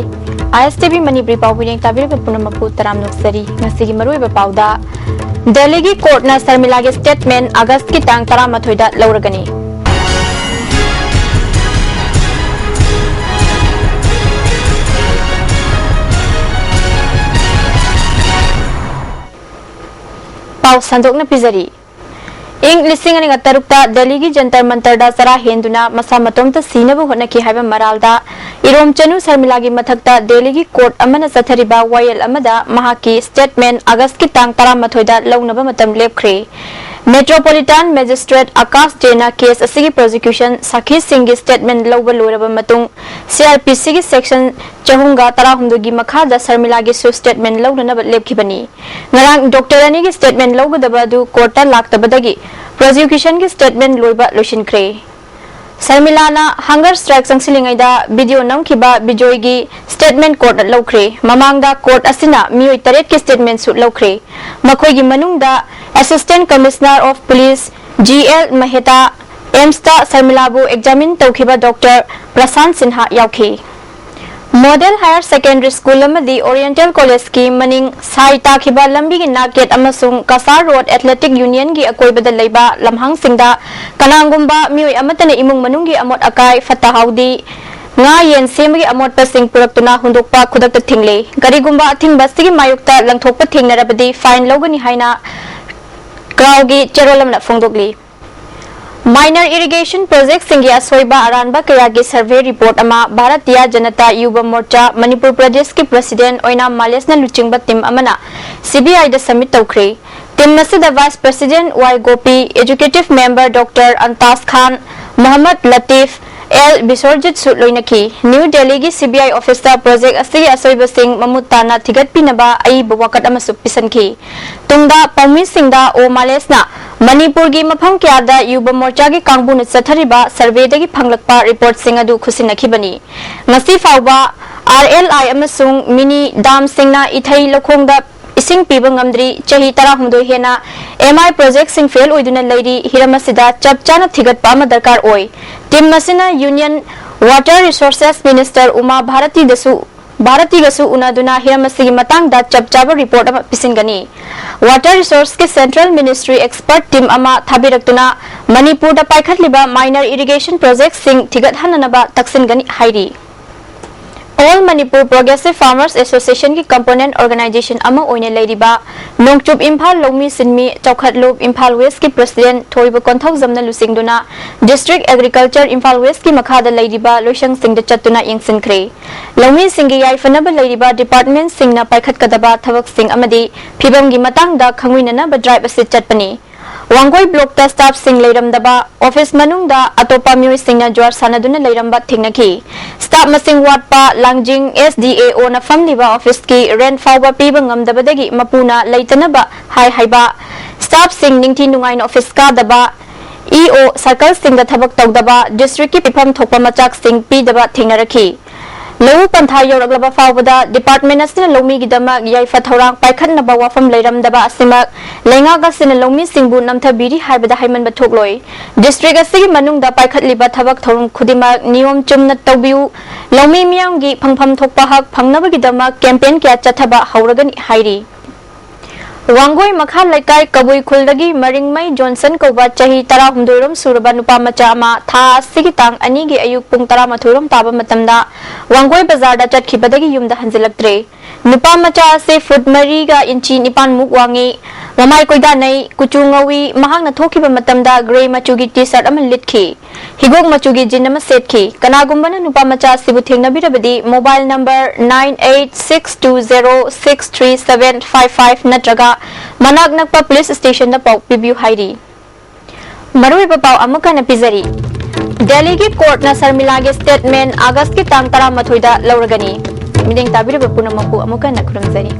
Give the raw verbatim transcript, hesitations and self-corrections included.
ꯑꯥꯏ ꯑꯦꯁ T V Manipuri ꯄꯥꯎ ꯄꯨꯛꯅꯤꯡ ꯇꯥꯕꯤꯔꯤꯕ ꯄꯨꯝꯅꯃꯛꯄꯨ ꯇꯔꯥꯝꯅ ꯑꯣꯛꯆꯔꯤ꯫ ꯉꯁꯤꯒꯤ ꯃꯔꯨꯑꯣꯏꯕ ꯄꯥꯎꯗ, ꯗꯦꯜꯂꯤꯒꯤ ꯀꯣꯔꯠꯅ ꯁꯔꯃꯤꯂꯥꯒꯤ ꯁ꯭ꯇꯦꯠꯃꯦꯟ ꯑꯥꯒꯁ꯭ꯠꯀꯤ ꯇꯥꯡ ꯇꯔꯥꯃꯥꯊꯣꯏꯗ ꯂꯧꯔꯒꯅꯤ꯫ ꯄꯥꯎ ꯁꯟꯗꯣꯛꯅ ꯄꯤꯖꯔꯤ꯫ ꯏꯪ ꯂꯤꯁꯤꯡ ꯑꯅꯤꯒ ꯇꯔꯨꯛꯇ ꯗꯦꯜꯂꯤꯒꯤ ꯖꯟꯇꯔ ꯃꯟꯇꯔꯗ ꯆꯔꯥ ꯍꯦꯟꯗꯨꯅ ꯃꯁꯥ ꯃꯇꯣꯝꯇ ꯁꯤꯅꯕ ꯍꯣꯠꯅꯈꯤ ꯍꯥꯏꯕ ꯃꯔꯥꯜꯗ ꯏꯔꯣꯝꯆꯅꯨ ꯁꯔꯃꯤꯂꯥꯒꯤ ꯃꯊꯛꯇ ꯗꯦꯜꯂꯤꯒꯤ ꯀꯣꯔꯠ ꯑꯃꯅ ꯆꯠꯊꯔꯤꯕ ꯋꯥꯌꯦꯜ ꯑꯃꯗ ꯃꯍꯥꯛꯀꯤ ꯁ꯭ꯇꯦꯠꯃꯦꯟ ꯑꯥꯒꯁ꯭ꯠꯀꯤ ꯇꯥꯡ ꯇꯔꯥꯃꯥꯊꯣꯏꯗ ꯂꯧꯅꯕ ꯃꯇꯝ ꯂꯦꯞꯈ꯭ꯔꯦ꯫ ꯃꯦꯇ꯭ꯔꯣꯄꯣꯂꯤꯇꯥꯟ ꯃꯦꯖꯤꯁꯇ꯭ꯔꯦꯠ ꯑꯀꯥꯁ ꯖꯦꯅ ꯀꯦꯁ ꯑꯁꯤꯒꯤ ꯄ꯭ꯔꯣꯁꯤꯀ꯭ꯌꯨꯁꯟ ꯁꯥꯈꯤꯁꯤꯡꯒꯤ ꯁ꯭ꯇꯦꯠꯃꯦꯟ ꯂꯧꯕ ꯂꯣꯏꯔꯕ ꯃꯇꯨꯡ, ꯁꯤ ꯑꯥꯔ ꯄꯤ ꯁꯤꯒꯤ ꯁꯦꯛꯁꯟ ꯆꯍꯨꯝꯒ ꯇꯔꯥꯍꯨꯝꯗꯣꯏꯒꯤ ꯃꯈꯥꯗ ꯁꯔꯃꯤꯂꯥꯒꯤꯁꯨ ꯁ꯭ꯇꯦꯠꯃꯦꯟ ꯂꯧꯅꯅꯕ ꯂꯦꯞꯈꯤꯕꯅꯤ꯫ ꯉꯔꯥꯡ ꯗꯣꯛꯇꯔ ꯑꯅꯤꯒꯤ ꯁ꯭ꯇꯦꯠꯃꯦꯟ ꯂꯧꯒꯗꯕ ꯑꯗꯨ ꯀꯣꯔꯠꯇ ꯂꯥꯛꯇꯕꯗꯒꯤ ꯄ꯭ꯔꯣꯁꯤꯀ꯭ꯌꯨꯁꯟꯒꯤ ꯁ꯭ꯇꯦꯠꯃꯦꯟ ꯂꯣꯏꯕ ꯂꯣꯏꯁꯤꯟꯈ꯭ꯔꯦ꯫ ꯁꯔꯃꯤꯂꯥꯅ ꯍꯪꯒꯔ ꯁ꯭ꯇ꯭ꯔꯥꯏꯛ ꯆꯪꯁꯤꯜꯂꯤꯉꯩꯗ ꯚꯤꯗꯤꯑꯣ ꯅꯝꯈꯤꯕ ꯕꯤꯖꯣꯏꯒꯤ ꯁ꯭ꯇꯦꯠꯃꯦꯟ ꯀꯣꯔꯠꯅ ꯂꯧꯈ꯭ꯔꯦ꯫ ꯃꯃꯥꯡꯗ ꯀꯣꯔꯠ ꯑꯁꯤꯅ ꯃꯤꯑꯣꯏ ꯇꯔꯦꯠꯀꯤ ꯁ꯭ꯇꯦꯠꯃꯦꯟꯁꯨ ꯂꯧꯈ꯭ꯔꯦ꯫ ꯃꯈꯣꯏꯒꯤ ꯃꯅꯨꯡꯗ assistant commissioner of police G L Mehta, ꯑꯦꯝꯁꯇ ꯁꯔꯃꯤꯂꯥꯕꯨ ꯑꯦꯛꯖꯥꯃꯤꯟ ꯇꯧꯈꯤꯕ ꯗꯣꯛꯇꯔ ꯄ꯭ꯔꯁꯥꯟꯠ ꯁꯤꯟꯍꯥ ꯌꯥꯎꯈꯤ꯫ ꯃꯣꯗꯦꯜ ꯍꯥꯌꯔ ꯁꯦꯀꯦꯟꯗꯔꯤ ꯁ꯭ꯀꯨꯜ ꯑꯃꯗꯤ ꯑꯣꯔꯤꯌꯦꯟꯇꯦꯜ ꯀꯣꯂꯦꯖꯀꯤ ꯃꯅꯤꯡ ꯁꯥꯏ ꯇꯥꯈꯤꯕ ꯂꯝꯕꯤꯒꯤ ꯅꯥꯛꯌꯦꯠ ꯑꯃꯁꯨꯡ ꯀꯁꯥꯔ ꯔꯣꯗ ꯑꯦꯊꯂꯦꯇꯤꯛ ꯌꯨꯅꯤꯌꯟꯒꯤ ꯑꯀꯣꯏꯕꯗ ꯂꯩꯕ ꯂꯝꯍꯥꯡꯁꯤꯡꯗ ꯀꯅꯥꯒꯨꯝꯕ ꯃꯤꯑꯣꯏ ꯑꯃꯠꯇꯅ ꯏꯃꯨꯡ ꯃꯅꯨꯡꯒꯤ ꯑꯃꯣꯠ ꯑꯀꯥꯏ, ꯐꯠꯇ ꯍꯥꯎꯗꯤ, ꯉꯥ ꯌꯦꯟ ꯁꯦꯝꯕꯒꯤ ꯑꯃꯣꯠꯄꯁꯤꯡ ꯄꯨꯔꯛꯇꯨꯅ ꯍꯨꯟꯗꯣꯛꯄ ꯈꯨꯗꯛꯇ ꯊꯤꯡꯂꯦ꯫ ꯀꯔꯤꯒꯨꯝꯕ ꯑꯊꯤꯡꯕ ꯑꯁꯤꯒꯤ ꯃꯥꯌꯣꯛꯇ ꯂꯪꯊꯣꯛꯄ ꯊꯦꯡꯅꯔꯕꯗꯤ ꯐꯥꯏꯟ ꯂꯧꯒꯅꯤ ꯍꯥꯏꯅ ꯀ꯭ꯔꯥꯎꯒꯤ ꯆꯦꯔꯣꯜ ꯑꯃꯅ ꯐꯣꯡꯗꯣꯛꯂꯤ꯫ ꯃꯥꯏꯅꯔ ꯏꯔꯤꯒꯦꯁꯟ ꯄ꯭ꯔꯣꯖꯦꯛꯁꯤꯡꯒꯤ ꯑꯁꯣꯏꯕ ꯑꯔꯥꯟꯕ ꯀꯌꯥꯒꯤ ꯁꯔꯚꯦ ꯔꯤꯄꯣꯔꯠ ꯑꯃ ꯚꯥꯔꯇꯤꯌꯥ ꯖꯅꯇꯥ ꯌꯨꯕ ꯃꯣꯔꯆꯥ ꯃꯅꯤꯄꯨꯔ ꯄ꯭ꯔꯗꯦꯁꯀꯤ ꯄ꯭ꯔꯁꯤꯗꯦꯟꯠ ꯑꯣꯏꯅꯥꯝ ꯃꯥꯂꯦꯁꯅ ꯂꯨꯆꯤꯡꯕ ꯇꯤꯝ ꯑꯃꯅ ꯁꯤ ꯕꯤ ꯑꯥꯏꯗ ꯁꯕꯃꯤꯠ ꯇꯧꯈ꯭ꯔꯦ꯫ ꯇꯤꯝ ꯑꯁꯤꯗ ꯚꯥꯏꯁ ꯄ꯭ꯔꯁꯤꯗꯦꯟꯠ ꯋꯥꯏ ꯒꯣꯄꯤ, ꯑꯦꯛꯖꯤꯀ꯭ꯌꯨꯇꯤꯚ ꯃꯦꯝꯕꯔ ꯗꯣꯛꯇꯔ ꯑꯟꯇꯥꯖ ꯈꯥꯟ, ꯃꯣꯍꯝꯃꯗ ꯂꯇꯤꯐ, ꯑꯦꯜ ꯕꯤꯁꯣꯔꯖꯤꯠꯁꯨ ꯂꯣꯏꯅꯈꯤ꯫ ꯅ꯭ꯌꯨ ꯗꯦꯜꯂꯤꯒꯤ ꯁꯤ ꯕꯤ ꯑꯥꯏ ꯑꯣꯐꯤꯁꯇ ꯄ꯭ꯔꯣꯖꯦꯛ ꯑꯁꯤꯒꯤ ꯑꯁꯣꯏꯕꯁꯤꯡ ꯃꯃꯨꯠ ꯇꯥꯅ ꯊꯤꯒꯠꯄꯤꯅꯕ ꯑꯏꯕ ꯋꯥꯀꯠ ꯑꯃꯁꯨ ꯄꯤꯁꯤꯟꯈꯤ꯫ ꯇꯨꯡꯗ ꯄꯥꯎꯃꯤꯁꯤꯡꯗ ꯑꯣ ꯃꯥꯂꯦꯁꯅ ꯃꯅꯤꯄꯨꯔꯒꯤ ꯃꯐꯝ ꯀꯌꯥꯗ ꯌꯨꯕ ꯃꯣꯔꯆꯥꯒꯤ ꯀꯥꯡꯕꯨꯅ ꯆꯠꯊꯔꯤꯕ ꯁꯔꯚꯦꯗꯒꯤ ꯐꯪꯂꯛꯄ ꯔꯤꯄꯣꯔꯠꯁꯤꯡ ꯑꯗꯨ ꯈꯨꯠꯁꯤꯟꯅꯈꯤꯕꯅꯤ꯫ ꯉꯁꯤ ꯐꯥꯎꯕ ꯑꯥꯔ ꯑꯦꯜ ꯑꯥꯏ ꯑꯃꯁꯨꯡ ꯃꯤꯅꯤ ꯗꯥꯝꯁꯤꯡꯅ ꯏꯊꯩ ꯂꯧꯈꯣꯡꯗ ꯏꯁꯤꯡ ꯄꯤꯕ ꯉꯝꯗ꯭ꯔꯤ꯫ ꯆꯍꯤ ꯇꯔꯥꯍꯨꯝꯗꯣꯏ ꯍꯦꯟꯅ ꯑꯦꯝ ꯑꯥꯏ ꯄ꯭ꯔꯣꯖꯦꯛꯁꯤꯡ ꯐꯦꯜ ꯑꯣꯏꯗꯨꯅ ꯂꯩꯔꯤ꯫ ꯍꯤꯔꯝ ꯑꯁꯤꯗ ꯆꯞ ꯆꯥꯅ ꯊꯤꯒꯠꯄ ꯑꯃ ꯗꯔꯀꯥꯔ ꯑꯣꯏ꯫ ꯇꯤꯝ ꯑꯁꯤꯅ union Water Resources Minister Uma ꯚꯥꯔꯇꯤꯗꯁꯨ ꯚꯥꯔꯇꯤꯒꯁꯨ ꯎꯅꯗꯨꯅ ꯍꯤꯔꯝ ꯑꯁꯤꯒꯤ ꯃꯇꯥꯡꯗ ꯆꯞ ꯆꯥꯕ ꯔꯤꯄꯣꯔꯠ ꯑꯃ ꯄꯤꯁꯤꯟꯒꯅꯤ꯫ Water Resource ꯀꯤ Central Ministry expert team ꯑꯃ ꯊꯥꯕꯤꯔꯛꯇꯨꯅ ꯃꯅꯤꯄꯨꯔꯗ ꯄꯥꯏꯈꯠꯂꯤꯕ minor irrigation project ꯁꯤꯡ ꯊꯤꯒꯠꯍꯟꯅꯅꯕ ꯇꯛꯁꯤꯟꯒꯅꯤ ꯍꯥꯏꯔꯤ꯫ All Manipur Progressive Farmers Association ꯒꯤ component organization ꯑꯃ ꯑꯣꯏꯅ ꯂꯩꯔꯤꯕ ꯅꯣꯡꯆꯨꯞ ꯏꯝꯐꯥꯜ ꯂꯧꯃꯤ ꯁꯤꯟꯃꯤ ꯆꯥꯎꯈꯠꯂꯨꯞ ꯏꯝꯐꯥꯜ West ꯀꯤ president ꯊꯣꯏꯕ ꯀꯣꯟꯊꯧꯖꯝꯅ ꯂꯨꯆꯤꯡꯗꯨꯅ District Agriculture ꯏꯝꯐꯥꯜ West ꯀꯤ ꯃꯈꯥꯗ ꯂꯩꯔꯤꯕ ꯂꯣꯏꯁꯪꯁꯤꯡꯗ ꯆꯠꯇꯨꯅ ꯌꯦꯡꯁꯤꯟꯈ꯭ꯔꯦ꯫ ꯂꯧꯃꯤꯁꯤꯡꯒꯤ ꯌꯥꯏꯐꯅꯕ ꯂꯩꯔꯤꯕ department ꯁꯤꯡꯅ ꯄꯥꯏꯈꯠꯀꯗꯕ ꯊꯕꯛꯁꯤꯡ ꯑꯃꯗꯤ ꯐꯤꯕꯝꯒꯤ ꯃꯇꯥꯡꯗ ꯈꯪꯃꯤꯟꯅꯅꯕ drive ꯑꯁꯤ ꯆꯠꯄꯅꯤ꯫ ꯋꯥꯡꯒꯣꯏ block ꯇ staff ꯁꯤꯡ ꯂꯩꯔꯝꯗꯕ, office ꯃꯅꯨꯡꯗ ꯑꯇꯣꯞꯄ ꯃꯤꯑꯣꯏꯁꯤꯡꯅ ꯖꯨꯋꯥꯔ ꯁꯥꯟꯅꯗꯨꯅ ꯂꯩꯔꯝꯕ ꯊꯦꯡꯅꯈꯤ꯫ Staff ꯃꯁꯤꯡ ꯋꯥꯠꯄ, ꯂꯥꯡꯖꯤꯡ S D A O ꯅ ꯐꯝꯂꯤꯕ office ꯀꯤ rent ꯐꯥꯎꯕ ꯄꯤꯕ ꯉꯝꯗꯕꯗꯒꯤ ꯃꯄꯨꯅ ꯂꯩꯇꯅꯕ ꯍꯥꯏ ꯍꯥꯏꯕ, staff ꯁꯤꯡ ꯅꯤꯡꯊꯤ ꯅꯨꯡꯉꯥꯏꯅ office ꯀꯥꯗꯕ, E O circle ꯁꯤꯡꯗ ꯊꯕꯛ ꯇꯧꯗꯕ, district ꯀꯤ ꯄꯤꯐꯝ ꯊꯣꯛꯄ ꯃꯆꯥꯛꯁꯤꯡ ꯄꯤꯗꯕ ꯊꯦꯡꯅꯔꯛꯈꯤ꯫ ꯂꯧꯎ ꯄꯟꯊꯥ ꯌꯧꯔꯛꯂꯕ ꯐꯥꯎꯕꯗ department ꯑꯁꯤꯅ ꯂꯧꯃꯤꯒꯤꯗꯃꯛ ꯌꯥꯏꯐ ꯊꯧꯔꯥꯡ ꯄꯥꯏꯈꯠꯅꯕ ꯋꯥꯐꯝ ꯂꯩꯔꯝꯗꯕ ꯑꯁꯤꯃꯛ ꯂꯩꯉꯥꯛ ꯑꯁꯤꯅ ꯂꯧꯃꯤꯁꯤꯡꯕꯨ ꯅꯝꯊꯕꯤꯔꯤ ꯍꯥꯏꯕꯗ ꯍꯥꯏꯃꯟꯕ ꯊꯣꯛꯂꯣꯏ꯫ District ꯑꯁꯤꯒꯤ ꯃꯅꯨꯡꯗ ꯄꯥꯏꯈꯠꯂꯤꯕ ꯊꯕꯛ ꯊꯧꯔꯝ ꯈꯨꯗꯤꯡꯃꯛ ꯅꯤꯌꯣꯝ ꯆꯨꯝꯅ ꯇꯧꯕꯤꯌꯨ꯫ ꯂꯧꯃꯤ ꯃꯤꯌꯥꯝꯒꯤ ꯐꯪꯐꯝ ꯊꯣꯛꯄ ꯍꯛ ꯐꯪꯅꯕꯒꯤꯗꯃꯛ campaign ꯀꯌꯥ ꯆꯠꯊꯕ ꯍꯧꯔꯒꯅꯤ ꯍꯥꯏꯔꯤ꯫ ꯋꯥꯡꯒꯣꯏ ꯃꯈꯥ ꯂꯩꯀꯥꯏ ꯀꯕꯨꯏ ꯈꯨꯜꯗꯒꯤ ꯃꯔꯤꯡꯃꯩ ꯖꯣꯟꯁꯟ ꯀꯧꯕ ꯆꯍꯤ ꯇꯔꯥꯍꯨꯝꯗꯣꯏ ꯔꯣꯝ ꯁꯨꯔꯕ ꯅꯨꯄꯥ ꯃꯆꯥ ꯑꯃ ꯊꯥ ꯑꯁꯤꯒꯤ ꯇꯥꯡ ꯑꯅꯤꯒꯤ ꯑꯌꯨꯛ ꯄꯨꯡ ꯇꯔꯥꯃꯥꯊꯣꯏ ꯔꯣꯝ ꯇꯥꯕ ꯃꯇꯝꯗ ꯋꯥꯡꯒꯣꯏ ꯕꯖꯥꯔꯗ ꯆꯠꯈꯤꯕꯗꯒꯤ ꯌꯨꯝꯗ ꯍꯟꯖꯤꯜꯂꯛꯇ꯭ꯔꯦ꯫ ꯅꯨꯄꯥ ꯃꯆꯥ ꯑꯁꯤ foot ꯃꯔꯤꯒ inch ꯅꯤꯄꯥꯟ ꯃꯨꯛ ꯋꯥꯡꯉꯤ, ꯃꯃꯥꯏ ꯀꯣꯏꯗꯥꯅꯩ, ꯀꯨꯆꯨ ꯉꯧꯏ꯫ ꯃꯍꯥꯛꯅ ꯊꯣꯛꯈꯤꯕ ꯃꯇꯝꯗ grey ꯃꯆꯨꯒꯤ T-shirt ꯑꯃ ꯂꯤꯠꯈꯤ꯫ ꯍꯤꯒꯣꯛ ꯃꯆꯨꯒꯤ jean ꯑꯃ ꯁꯦꯠꯈꯤ꯫ ꯀꯅꯥꯒꯨꯝꯕꯅ ꯅꯨꯄꯥ ꯃꯆꯥ ꯑꯁꯤꯕꯨ ꯊꯦꯡꯅꯕꯤꯔꯕꯗꯤ mobile number nine eight six two zero six three seven five five ꯅꯠꯇ꯭ꯔꯒ ꯃꯅꯥꯛ ꯅꯛꯄ police station ꯗ ꯄꯥꯎ ꯄꯤꯕꯤꯌꯨ ꯍꯥꯏꯔꯤ꯫ ꯃꯔꯨꯑꯣꯏꯕ ꯄꯥꯎ ꯑꯃꯨꯛ ꯍꯟꯅ ꯄꯤꯖꯔꯤ꯫ ꯗꯦꯜꯂꯤꯒꯤ court ꯅ ꯁꯔꯃꯤꯂꯥꯒꯤ statement August ꯀꯤ ꯇꯥꯡ ꯇꯔꯥꯃꯥꯊꯣꯏꯗ ꯂꯧꯔꯒꯅꯤ꯫ ꯃꯤꯠꯌꯦꯡ ꯇꯥꯕꯤꯔꯤꯕ ꯄꯨꯝꯅꯃꯛꯄꯨ ꯑꯃꯨꯛ ꯍꯟꯅ ꯈꯨꯔꯨꯝꯖꯔꯤ꯫